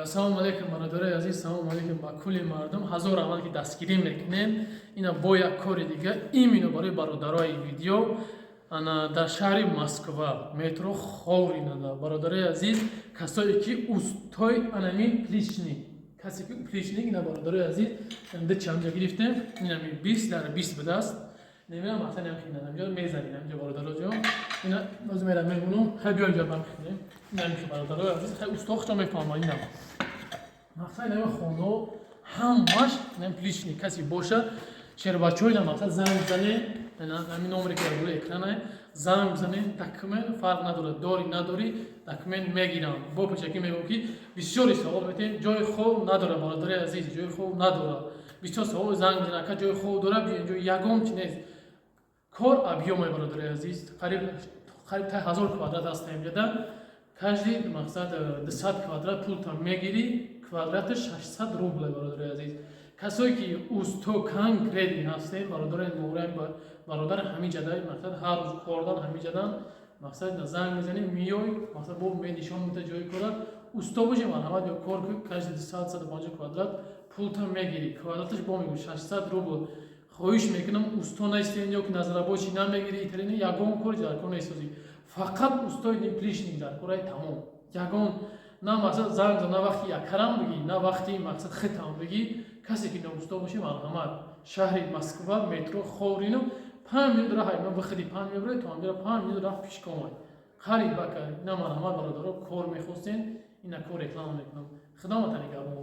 Ассалому алайкум, бародарои азиз, салому алайкум ба кулли мардум. Ҳазор раҳмат, ки дастгирӣ мекунем. Ина бо як кори дига, именно барои бародарои видео. Ана дар шаҳри Москва, метро Ховринада. Бародарои азиз, касое ки устои анами плиточник, касе ки плиточник, ина, бародарои азиз, ду чамҷа гирифтем, инами 20 дар 20 будааст. Неминам, мақсад ям хинам, инҷо мезанем, инҷо, бародароҷо. Ина боз мерам мемонам, хай биё инҷо бам хинем. Инами бародарои азиз, хай устохчо мефаҳмад инам. Мақсад инами хонаҳо ҳамаш инам плиточник касе боша, шербачҳо, ина мақсад занг бизане, ҳамин номере ки дар болои экране, занг бизане, документ фарқ надорад, дорӣ, надорӣ, документ мегирам. Бо пешакӣ мегӯм, ки бисёре савол метем, ҷои хоб надорад, бародари азиз, ҷои хоб надорад. Бисёр савол занг мезанад, ака, ҷои хоб дорад, биё инҷо. Ягон чи нест, кор объём е, бародари азиз, қариб қариб та 1000 квадрат аст инҷода. Каждый мақсад 200 квадрат пулта мегирӣ, квадраташ 600 рубле, бародари азиз. Касое ки усто конкретный ҳастем, бародари муҳрам, бародар ҳамин ҷадай, мақсад ҳар рӯз кордан ҳамин ҷадан, мақсад занг мезанем, миёй, мақсад бо менишон мета ҷои кора. Усто боши, марҳамат, ё кор кун. Каждый 200, 150 квадрат пулта мегирӣ, квадраташ бо мегӯ 600 рубл. Хоҳиш мекунам, усто нестем ё ки разнорабочий намегирӣ, италини ягон кори дар кор несозӣ, фақат устои плиточник дар корай, тамом. Ягон на мақсад занг на вақти якарам бигӣ, на вақти мақсад хитам бигӣ. Касе ки ноусто боши, марҳамат, шаҳри Москва, метро Ховрино, 5 минут раҳ ма выходи 5 минут то ҳамҷоро, 5 минут раҳ пешкомай қариб бака. Ина марҳамат, бародаро, кор мехостен, ина кор реклама мекунам. Худомата нигаҳбон.